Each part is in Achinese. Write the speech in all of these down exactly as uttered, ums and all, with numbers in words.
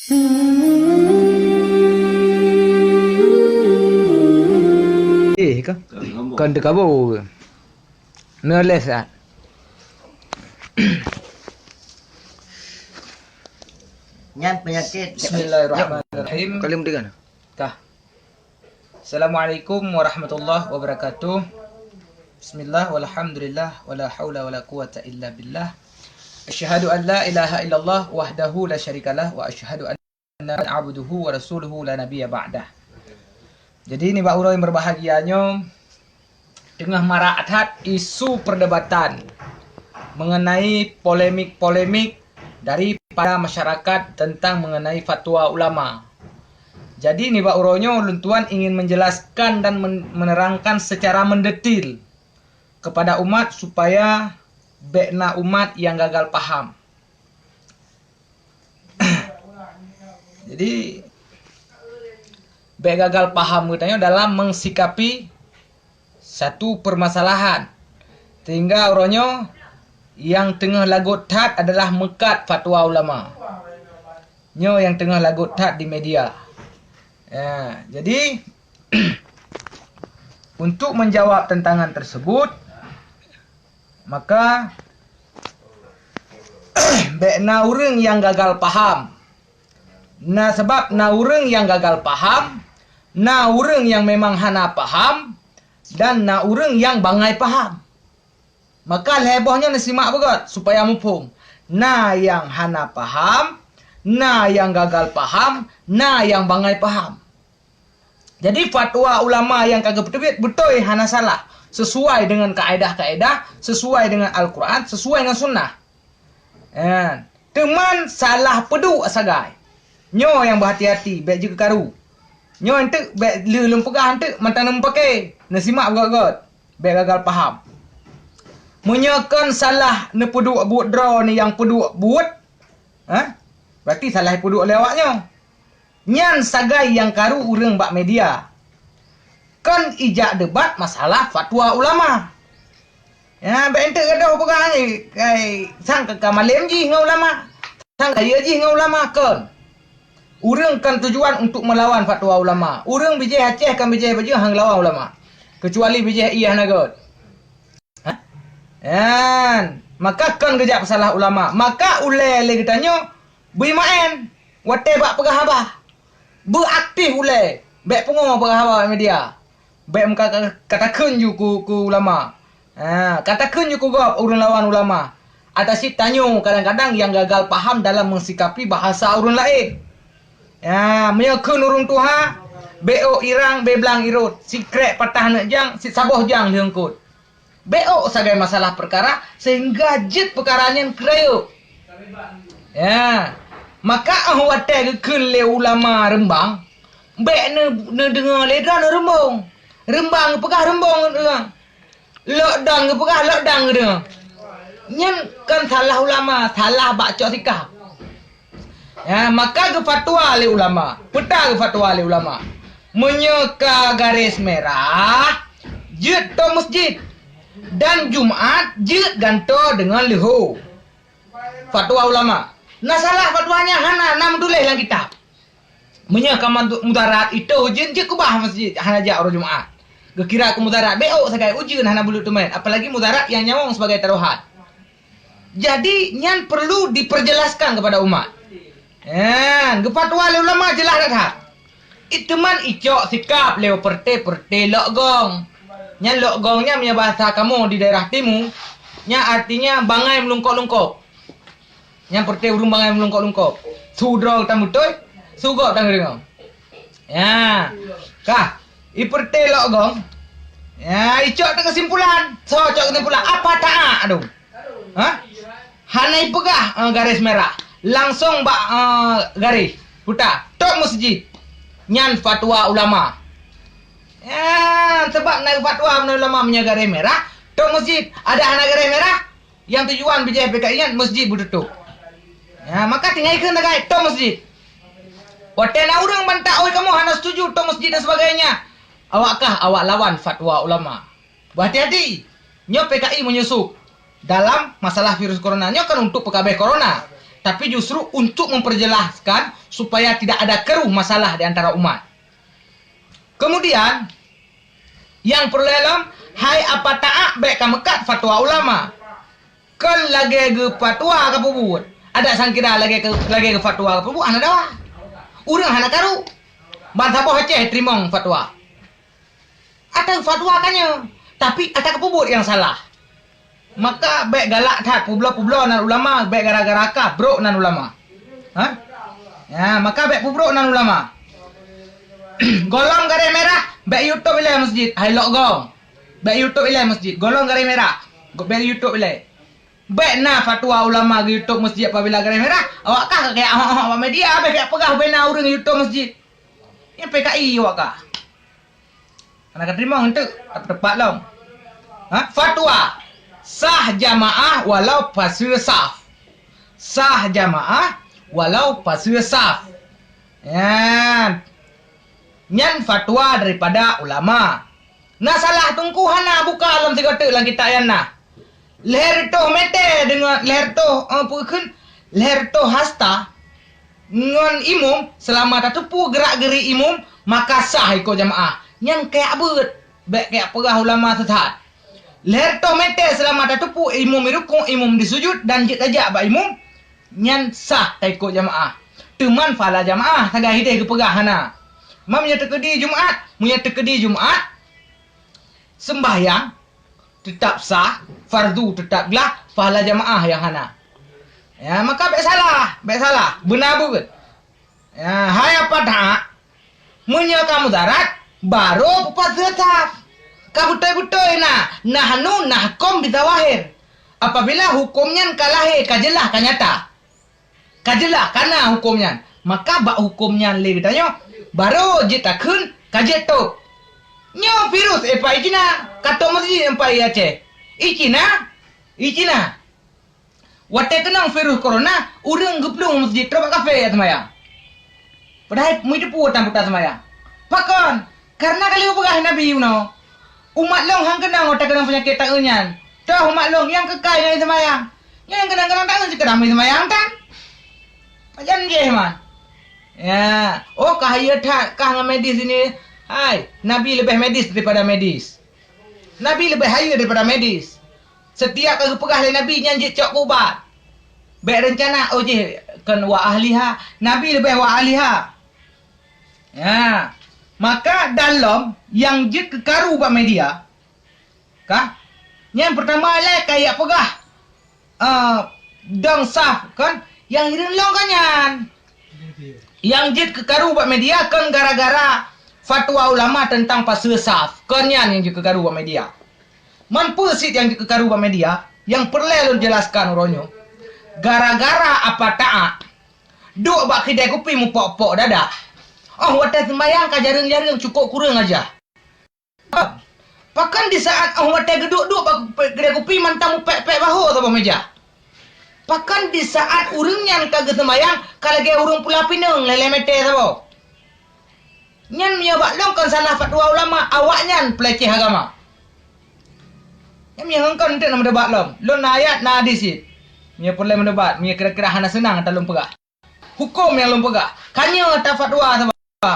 Eh, ka? Kon teukabu ke? Neules ah. Nyan penyakit. Bismillahirrahmanirrahim. Kalian dengar? Kah? Assalamualaikum warahmatullahi wabarakatuh. Bismillah, walhamdulillah, wala haula wala quwata illa billah. Asyhadu an la ilaha illallah wahdahu la syarikalah, wa asyhadu anna abduhu wa rasuluhu la nabiyya ba'dah. Jadi, nibak uroe nyang berbahagia nyoe, teungoh marak that isu perdebatan mengenai polemik-polemik daripada masyarakat tentang mengenai fatwa ulama. Jadi, nibak uroe nyoe ulôn tuan ingin menjelaskan dan men-, menerangkan secara mendetil kepada umat supaya bék na umat nyang gagal paham. Jadi, bék gagal paham geutanyoe dalam mengsikapi satu permasalahan. Sehingga uroe nyoe nyang teungoh lagot that adalah meukat fatwa ulama. Nyoe nyang teungoh lagot that di media. Ya, jadi, untuk menjawab tantangan tersebut, maka bék na ureuëng nyang gagal paham. Na, sabab na ureuëng nyang gagal paham, na ureuëng nyang memang hana paham, dan na ureuëng nyang bangai paham. Maka lhée boh nyoe neusimak beugét supaya muphom. Na nyang hana paham, na nyang gagal paham, na nyang bangai paham. Jadi, fatwa ulama nyang ka geupeuteubiet beutôi hana salah, sesuai dengan kaedah-kaedah, sesuai dengan Al-Quran, sesuai dengan Sunnah. Eh, teuman salah peuduek sagai. Nyoe nyang beuhati-hati, bék jeuet keu karu. Nyoe enteuk bék lheueh lôn peugah enteuk mantong neumeupaké. Neusimak beugét-gét, bék gagal paham. Meunyoe kon salah neupeuduek buet droeneuh nyang peuduek buet, eh, berarti salah peuduek lé awak nyoe. Nyan sagai nyang karu ureuëng bak media. Kon ijak debat masalah fatwa ulama. Ya, bék enteuk gadoh peugah, eh, kai, sang ka, ka malém jih ngon ulama. Sang kaya jih ngon ulama, kon. Ureuëng kan tujuan untuk melawan fatwa ulama. Ureuëng bijéh Aceh kan bijéh bajeueng han lawan ulama. Kecuali bijéh ie hana gét. Ha? Nyan, maka kon geujak peusalah ulama. Maka ulée lé geutanyoe beuimaén watée bak peugah haba. Beuaktif ulée, bék pungoe peugah haba bak media. Bék meuka-, ka-, katakheun ju keu, keu ulama. Ha, katakheun ju keu gob ureuëng lawan ulama. Atawa cit tanyoe kadang-kadang nyang gagal paham dalam meusikapi bahasa ureuëng laén. Ya, meunyoe kheun ureuëng tuha, bék ôk irang, bék blang irot, sikrék patah neuk jang, sit saboh jang lheueh eungkot. Bék ôk sagai masalah peukara sehingga jeuet peukara nyan keu rayeuk. Ya, maka óh watée geukheun lé ulama reumbang, bék neu-, neudeungoe lé droeneuh reumbong. Reumbang geupeugah reumbong geudeungoe. Lockdown geupeugah, lockdown geudeungoe. Nyan kon salah ulama, salah bak cok sikap. Ya, maka geufatwa lé ulama. Peue ta geufatwa lé ulama? Meunyoe ka garéh merah, jeuet tom meuseujid. Dan Jumat jeuet gantoe deungon leuho. Fatwa ulama. Na salah fatwa nyan hana, na meutuléh lam kitab. Meunyoe ka mantu-, mudarat, itôh ujeuen jeuet keubah meuseujid, hana jak uroe Jumat. Geukira keu mudarat, bék ôk sagai ujeuen hana buleuen teumé, apalagi mudarat nyang nyawöng sibagai tarohan. Jadi, nyan perlu diperjelaskan kepada umat. Nyan, geufatwa lé ulama jeulaih that-that. It teuman icok sikap lé peureute-peureute lok gong. Nyan lok gong nyan meunyoe bahasa kamoe di daerah timu, nyan artinya bangai meulungkop-lungkop. Nyan peureute ureuëng bangai meulungkop-lungkop. Su droe tan beutôi, su gob tan geudeungoe. Ya. Kah, i peureute lok gong. Ya, icok teuh keusimpulan. Soe cok keusimpulan? Apa taat dong? Ha? Hana ipeugah, eh, garéh merah. Langsong bak, eh, garéh. Peue ta, tom meuseujid. Nyan fatwa ulama. Ya, sebab na fatwa ulama meunyoe garéh merah, tom meuseujid. Adak hana garéh merah, nyang tujuan bijéh P K I nyan meuseujid beututôp. Ya, maka tinggai kheun sagai tom meuseujid. Watée na ureuëng bantah, "Oi, kamoe hana setuju tom meuseujid dan sebagainya." Awak kah, awak lawan fatwa ulama. Beuhati-hati. Nyoe P K I menyusup dalam masalah virus corona. Nyoe kan untuk peukabeh corona. tapi justru untuk memperjelaskan supaya tidak ada keruh masalah di antara umat. Kemudian, nyang peureulée lom, hai apa taát bék ka meukat fatwa ulama. Kon lagée geufatwa ka peubuet. Adak sangkira lagée ke, lagée geufatwa ka peubuet hana dawa. Ureuëng hana karu. Bansaboh Aceh teurimong fatwa. Ata fatwa ka nyoe, tapi ata ka peubuet nyang salah. Maka bék galak that peubloe-peubloe nan ulama, bék gara-gara ka brok nan ulama. Ha? Ya, maka bék peubrok nan ulama. Golom garéh merah, bék YouTube ilée masjid, hai lok gong. Bék YouTube ilée masjid, golom garéh merah. Bék YouTube ilée. Bék na fatwa ulama geu YouTube masjid apabila garéh merah, awak kah ka keuyak ahok-ahok bak media, bék keuyak peugah bék na ureuëng YouTube masjid. Nyan P K I awak kah. Hana ka teurimong eunteuk, tapi tepat lom. Ha? Fatwa. Sah jamaah walau paseue saf. Sah jamaah walau paseue saf. Nyan. Nyan fatwa daripada ulama. Na salah teungku hana buka lom sigoe teuk lam kitab nyan na. Lhée reutôh mètè deungon lhée reutôh, eh, peue kheun, lhée reutôh hasta ngon imum, seulama tateupeue geurak-geurik imum, maka sah iko jamaah. Nyan keuyak beuet, bék keuyak peugah ulama sesat. Lhée reutôh mètè seulama tateupeue imum irukuk, imum disujut dan jeuet tajak bak imum, nyan sah taikot jamaah. Teuman pahala jamaah sagai hideh geupeugah hana. Meunyoe teukeudi Jumat, meunyoe teukeudi Jumat, seumbahyang teutap sah, fardu teutap glah, pahala jamaah nyang hana. Ya, maka bék salah, bék salah, beuna beuet. Ya, hai apa that, meunyoe ka mudarat, barô peupaseue saf. Ka beutôi-beutôi na, nahnu nahkum bizawahir. Apabila huköm nyan ka lahé, ka jeulaih, ka nyata. Ka jeulaih ka na huköm nyan. Maka bak huköm nyan lé geutanyoe, barô jeuet takheun ka jeuet tôb. Nyoe virus, eh, pai Cina, ka tôb masjid, eh, pai Aceh. I Cina, i Cina. Watée keunong virus corona, ureuëng geuplueng masjid trok bak kafé jak seumayang. Padahai meuteupeue tan buta seumayang. Pakon? Karena ka lheueh peugah Nabi unoe, "Umat lôn han keunong watée keunong peunyakét taeu nyan. Toh umat lôn nyang keukai nyang seumayang. Nyang keunong-keunong taeu sikeudah meuseumayang tan." Pajan jih man. Ya, oh ka hayeue that kah ngon medis ini. Hai, Nabi leubeh medis daripada medis. Nabi leubeh hayeue daripada medis. Setiap ka geupeugah lé Nabi nyan jeuet cok ubat. Bék reuncana, oh jih kon wa ahliha. Nabi leubeh wa ahliha. Ya. Maka dan lom nyang jeuet keu karu bak media, ka? Nyang peurtama ilée ka jak peugah, eh, dong saf, kan? Nyang hireuen lôn ka nyan. Nyang jeuet keu karu bak media kon gara-gara fatwa ulama teuntang paseue saf. Kon nyan nyang jeuet keu karu bak media. Man peue cit nyang jeuet keu karu bak media? Nyang peureulée lôn jelaskan uroe nyoe. Gara-gara apa taát duek bak kidai kupi mupok-pok dadah. Oh, watée seumayang ka jareueng-jareueng cukôp kureueng aja. Pakon di saat oh watée geuduek-duek bak pe-, kedai kupi mantong mupék-pék bahô saboh meja? Pakon di saat ureuëng nyan ka geuseumayang ka lagée ureuëng pula pineung lhée-lhée mètè saboh? Nyan meunyoe bak lôn kon salah fatwa ulama, awaknyan peuleceh agama. Nyan meunyoe ngon kon enteuk na meudebat lom, lôn na ayat, na hadis cit. Meunyoe peureulée meudebat, meunyoe kira-kira hana seunang ata lôn peugah. Huköm nyang lôn peugah. Ka nyoe ata fatwa saboh.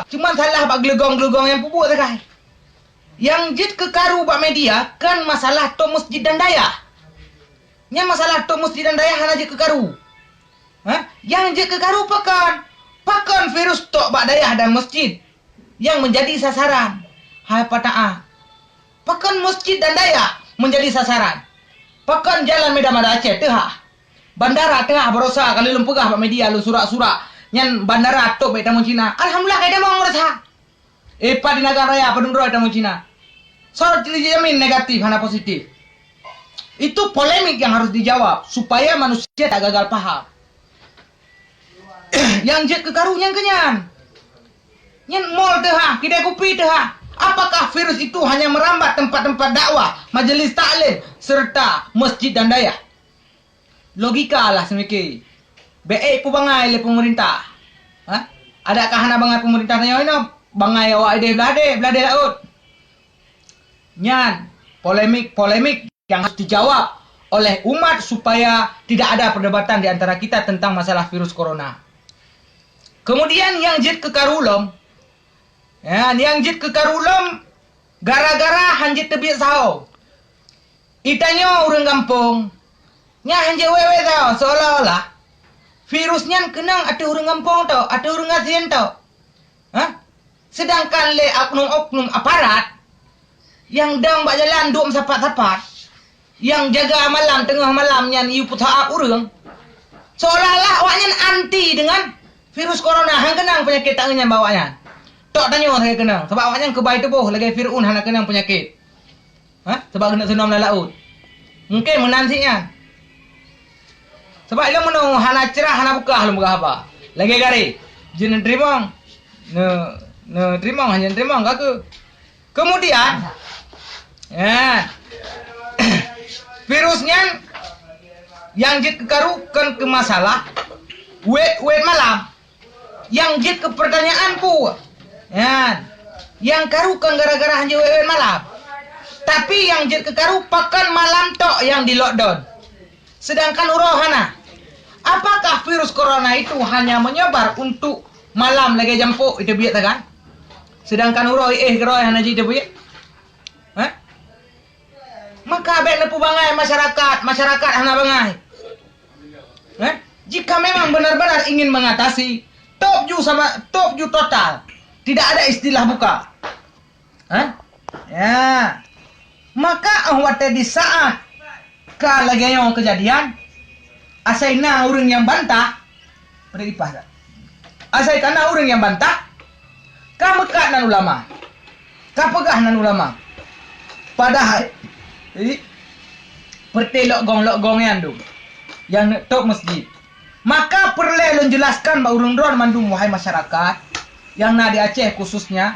Cuma salah bak geuleugong-geuleugong nyang peubuet sagai. Nyang jeuet keu karu bak media kan masalah tôb masjid dan dayah. Nyan masalah tôb masjid dan dayah hana jeuet keu karu. Ha? Nyang jeuet keu karu pakon? Pakon virus tôb bak dayah dan masjid nyang meunjadi sasaran? Hai pataah. Pakon masjid dan dayah meunjadi sasaran? Pakon jalan Medan Banda Aceh teuhah? Bandara teuhah barosa ka lheueh lôn peugah bak media lôn surak-surak nyan bandara tôb bék tamong Cina. Alhamdulillah ka tamong barosa. Eh, pat di Nagan Raya padum droe tamong Cina. Soe jijamin negatif hana positif? Itu polemik yang harus dijawab supaya manusia tak gagal paham. Nyang jeuet keu karu nyang keu nyan. Nyan mall teuhah, kidai kupi teuhah. Apakah virus itu hanya merambat tempat-tempat dakwah, majelis taklim, serta masjid dan dayah? Logika lah seumike. Bék ék peubangai lé peumeurintah. Ha? Adakah hana bangai peumeurintah tanyoe inoe? Bangai awak idéh blah deh, blah deh laôt. Nyan polemik-polemik nyang harus dijawab oleh umat supaya tidak ada perdebatan di antara kita tentang masalah virus corona. Kemudian nyang jeuet keu karu lom, ya, nyang jeuet keu karu lom gara-gara han jeuet teubiet saho. Itanyoe ureuëng gampông, nyan han jeuet wék-wék saho, seolah-olah virus nyan keunong ateueh ureuëng gampông tok, ateueh ureuëng gasien tok. Hah? Sedangkan lé oknum-oknum aparat nyang dong bak jalan duek meusapat-sapat, nyang jaga malam teungoh malam nyan yue peusaab ureuëng, seolah-olah awaknyan anti dengan virus corona, han keunong peunyakét tangan nyan bak awaknyan. Tok tanyoe sagai keunong, sabab awaknyan keubai tuboh lagée Fir'aun hana keunong peunyakét. Hah? Sabab keuneuk seunom lam laôt. Mungken meunan cit nyan. Sabab ilôn meunyoe hana ceurah, hana bukah lôn peugah haba. Lagée garéh. Jeuet neuteurimong. Ne, neuteurimong, hana neuteurimong ka keuh. Kemudian, ya, virus nyan nyang jeuet keu karu kon keu masalah wét-wét malam. Nyang jeuet keu peurtanyaan peue? Nyan, nyang karu kon gara-gara han jeuet wét-wét malam. Tapi nyang jeuet keu karu pakon malam tok nyang di lockdown, sedangkan uroe hana. Apakah virus corona itu hanya menyebar untuk malam lagée jampôk iteubiet sagai, sedangkan uroe éh keudroe hana jiteubiet? Hah? Maka bék neupeubangai masyarakat, masyarakat hana bangai. Eh? Jika memang benar-benar ingin mengatasi, top ju sama, top ju total. Tidak ada istilah buka. Eh? Ya. Maka 'oh watée di saat ka lagée nyoe keujadian, asai na ureuëng nyang bantah, bri ipah that. Asai ka na ureuëng nyang bantah, ka meukat nan ulama. Ka peugah nan ulama. Padahai, jadi, peureuté lok gong-lok gong nyan dum, nyang neutôp masjid. Maka peureulée lôn jeulaskan bak ureuëng droe mandum, wahai masyarakat nyang na di Aceh khususnya.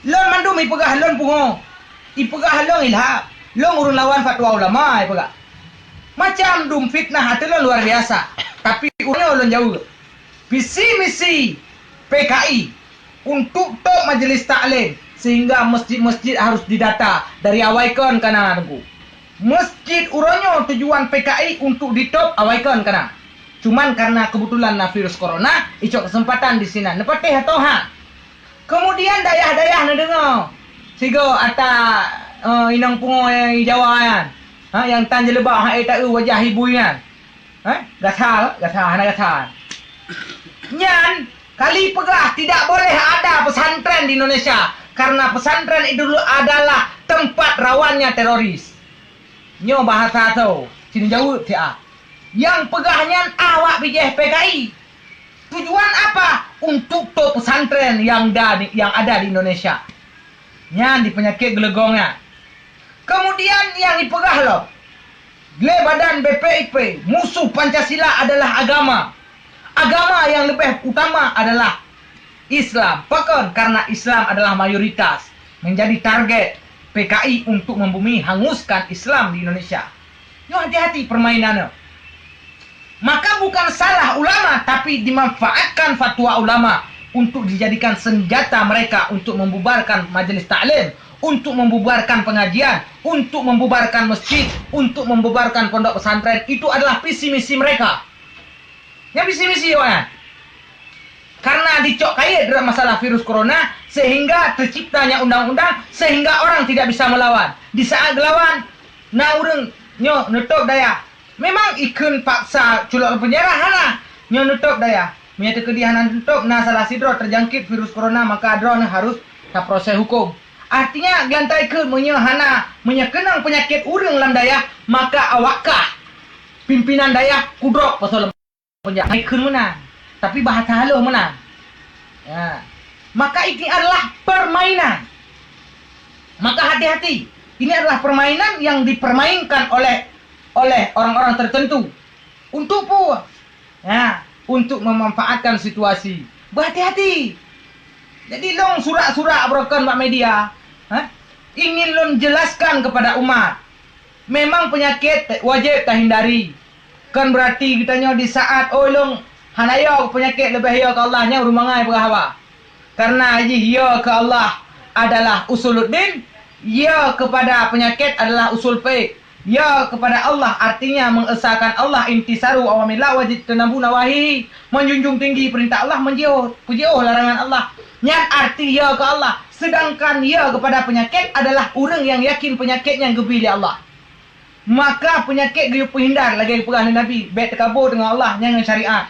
Lôn mandum ipeugah lôn pungo, ipeugah lôn ilham, lôn ureuëng lawan fatwa ulama ipeugah. Macam dum fitnah ateueh lôn luar biasa, tapi uroe nyoe lôn jaweueb. Visi misi P K I untuk top majelis taklim, sehingga masjid-masjid harus didata dari awai kon ka na, Teungku. Masjid uroe nyoe tujuan P K I untuk ditop awai kon ka na. Cuman karena kebetulan na virus corona, icok kesempatan di sinan. Neupatéh atau ha? Kemudian dayah-dayah neudeungoe sigoe ata, eh, inong pungo nyang di Jawa nyan, ha, nyang tan jeuleubab, ha, eh, taeu wajah ibu nyan. Eh, gata, gata, hana gata. Nyan kali peugah tidak boleh ada pesantren di Indonesia karena pesantren itu dulu adalah tempat rawannya teroris. Nyoe bahasa tho, sini jaweueb siat. Nyang peugah nyan awak bijéh P K I. Tujuan apa? Untuk top pesantren yang da-, yang ada di Indonesia. Nyan di peunyakét geuleugong nyan. Kemudian nyang ipeugah lom lé badan B P I P, musuh Pancasila adalah agama. Agama yang lebih utama adalah Islam. Pakon? Karena Islam adalah mayoritas, menjadi target P K I untuk membumi hanguskan Islam di Indonesia. Nyoe hati-hati permainan nyoe. Maka bukan salah ulama, tapi dimanfaatkan fatwa ulama untuk dijadikan senjata mereka untuk membubarkan majelis taklim, untuk membubarkan pengajian, untuk membubarkan masjid, untuk membubarkan pondok pesantren. Itu adalah visi misi mereka. Nyan visi misi awaknyan. Karena dicok kayèe dalam masalah virus corona, sehingga terciptanya undang-undang, sehingga orang tidak bisa melawan. Di saat gelawan, na ureuëng nyoe neutôp dayah. Memang ikheun paksa culok lam penjara hana. Nyoe neutôp dayah. Meunyoe teukeudi hana neutôp, na salah sidroe terjangkit virus corona, maka droeneuh harus taproses hukum. Artinya, geulantai kheun meunyoe hana, meunyoe keunong peunyakét ureuëng lam dayah, maka awak kah pimpinan dayah kudrop pasoe lam penjara. Hai kheun meunan, tapi bahasa halus meunan. Ya. Maka ini adalah permainan. Maka hati-hati, ini adalah permainan yang dipermainkan oleh, oleh orang-orang tertentu. Untuk peue? Ya, untuk memanfaatkan situasi. Berhati-hati. Jadi lôn surak-surak beurokon bak media, ha? Ingin lôn jelaskan kepada umat. Memang peunyakét wajéb tahindari. Kon beurati geutanyoe di saat, "Oh, lôn hana yo peunyakét, leubeh yo keu Allah," nyan ureuëng bangai peugah haba. Karena jih yo keu Allah adalah usuluddin, yo keupada peunyakét adalah usul fiqh. Ya kepada Allah artinya mengesahkan Allah, imtisaru awamillah wajtinabu nawahihi, menjunjung tinggi perintah Allah, menjauh, menjauh larangan Allah. Nyan arti ya ke Allah. Sedangkan ya kepada penyakit adalah ureuëng yang yakin penyakit nyang geubri lé Allah. Maka penyakit geuyue peuhindar lagée geupeugah lé Nabi, bék teukabô deungon Allah nyan ngon syariat.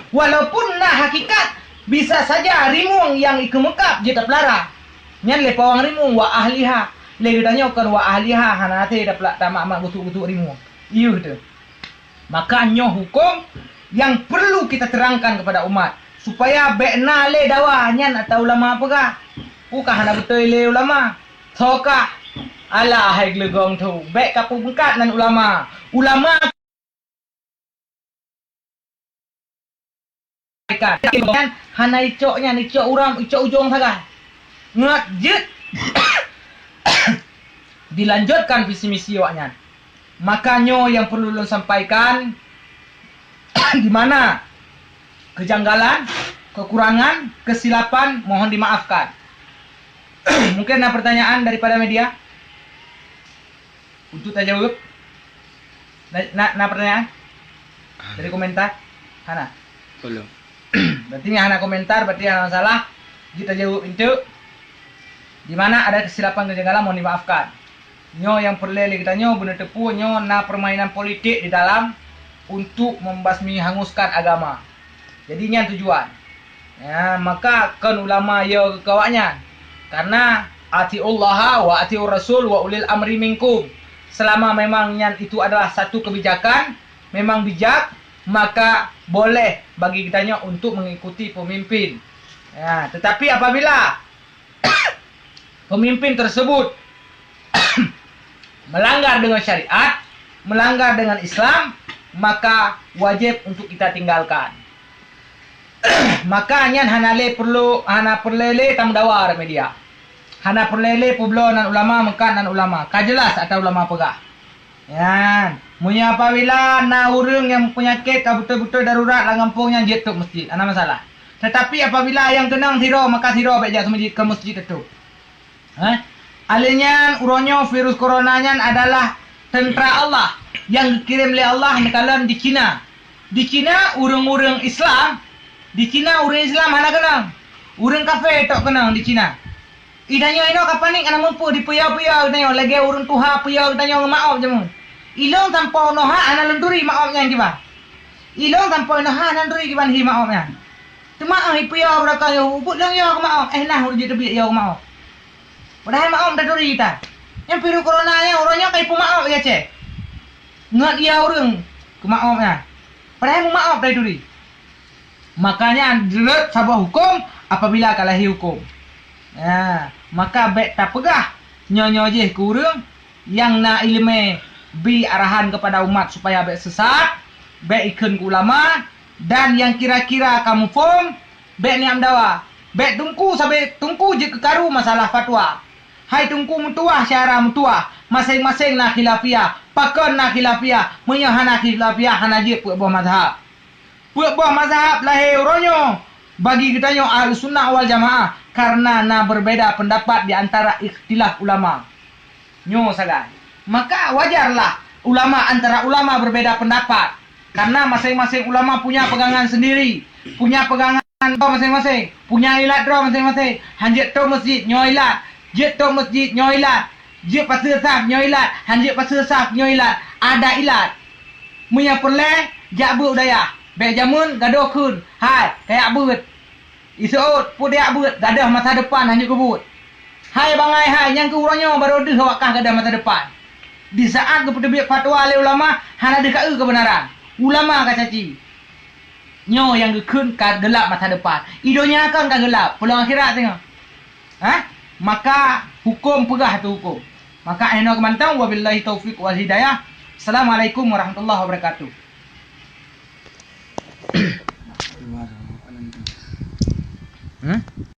Walaupun na hakikat, bisa saja rimueng nyang ikeumeukab jeuet tapeulara. Nyan lé pawang rimueng wa ahliha. Lé geutanyoe kon wa ahliha, hana até tapla-, tamak-mak geutuk-geutuk rimueng. Iyeuh teuh. Maka nyoe huköm nyang perlu kita terangkan kepada umat, supaya bék na lé dawa nyan ata ulama peugah, "Peu ka hana beutôi lé ulama." Tho kah? Alah hai geuleugong tho, bék kapeubeukat nan ulama. Ulama kan hana icok nyan, icok uram, icok ujong sagai. Ngat jeuet dilanjutkan visi misi awaknyan. Maka nyoe nyang perlu lôn sampaikan, di mana kejanggalan, kekurangan, kesilapan, mohon dimaafkan. Mungkin ada pertanyaan daripada media untuk tajawab? Na, na, na pertanyaan? Dari komentar? Hana? Belum. Berarti nyang hana komentar, berarti hana masalah. Kita jawab itu. Di mana ada kesilapan kejanggalan, mohon dimaafkan. Nyoe nyang peureulée lé geutanyoe beuneuteupeu nyoe na permainan politik di dalam untuk membasmi hanguskan agama. Jadi nyan tujuan. Ya, maka kon ulama yo keu awaknyan. Karena atiullaha wa atiur rasul wa ulil amri minkum. Selama memang nyan itu adalah satu kebijakan, memang bijak, maka boleh bagi geutanyoe untuk mengikuti pemimpin. Ya, tetapi apabila pemimpin tersebut melanggar dengan syariat, melanggar dengan Islam, maka wajib untuk kita tinggalkan. Maka nyan hana lé perlu, hana peureulée lé tameudawa awak media. Hana peureulée lé peubloe nan ulama, meukat nan ulama. Ka jelas ata ulama peugah. Nyan, meunyoe apabila na ureuëng nyang peunyakét ka beutôi-beutôi darurat lam gampông nyan, jeuet tôb masjid, hana masalah. Tetapi apabila nyang keunong sidroe, maka sidroe bék jak masjid, keu masjid teutôb. Eh? Alèh nyan, uroe nyoe virus corona nyan adalah teuntra Allah nyang geukirém lé Allah neukalon di Cina. Di Cina, ureuëng-ureuëng Islam, di Cina ureuëng Islam hana keunong. Ureuëng kafé tok keunong di Cina. Geutanyoe inoe ka panik hana muphom dipeuyô-peuyô geutanyoe lagée ureuëng tuha peuyô geutanyoe ngon maôb jameun. Ilôn sampoe unoe ha hana lôn turi maôb nyan kiban. Ilôn sampoe unoe ha hana lôn turi kiban hi maôb nyan. Teuma 'oh ipeuyô beurangkapeue, ubit lôn yô keu maôb, eh nah ureuëng jiteubiet yô keu maôb. Padahai maôb taturi geutanyoe. Nyang virus corona nyan uroe nyoe ka ipeumaôb ya ceh. Ngat ya ureuëng keu maôb nyan. Padahai meumaôb taturi. Makanya jeuet saboh huköm apabila ka lahé huköm. Ya, maka bék tapeugah nyoe-nyoe jih keu ureuëng nyang na iéleumé, bi arahan keupada umat supaya bék sesat, bék ikheun keu ulama, dan nyang kira-kira ka muphom, bék neujak meudawa. Bék teungku sabe teungku jeuet keu karu masalah fatwa. Hai teungku meutuwah syara meutuwah, maséng-maséng na khilafiah. Pakon na khilafiah? Meunyoe hana khilafiah, hana jeuet peuet boh mazhab. Peuet boh mazhab lahé uroe nyoe bagi geutanyoe Ahlussunnah wal Jamaah karena na berbeda pendapat di antara ikhtilaf ulama. Nyoe sagai. Maka wajarlah ulama antara ulama berbeda pendapat. Karena maséng-maséng ulama punya pegangan sendiri, punya pegangan droe maséng-maséng, punya ilat droe maséng-maséng. Han jeuet tôb masjid, nyoe ilat. Jeuet tôb masjid, nyoe ilat. Jeuet paseue saf, nyoe ilat. Han jeuet paseue saf, nyoe ilat. Ada ilat. Meunyoe peureulée, jak beuet u dayah. Bék jameun gadôh kheun, hai, kajak beuet. Iseuôt, peue tajak beuet, gadôh masa depan hana geubuet. Hai bangai hai, nyang keu uroe nyoe barô deuh awak kah gadôh masa depan. Di saát geupeuteubiet fatwa lé ulama, hana deuh ka eu keubeunaran. Ulama ka caci. Nyoe nyang geukheun ka geulab masa depan. I donya kan ka geulab, peuleueng akhirat singoh. Hah? Maka huköm peugah teuh huköm. Maka 'oh noe keu mantong, wabillahi taufiq wal hidayah. Assalamualaikum warahmatullahi wabarakatuh. Hah?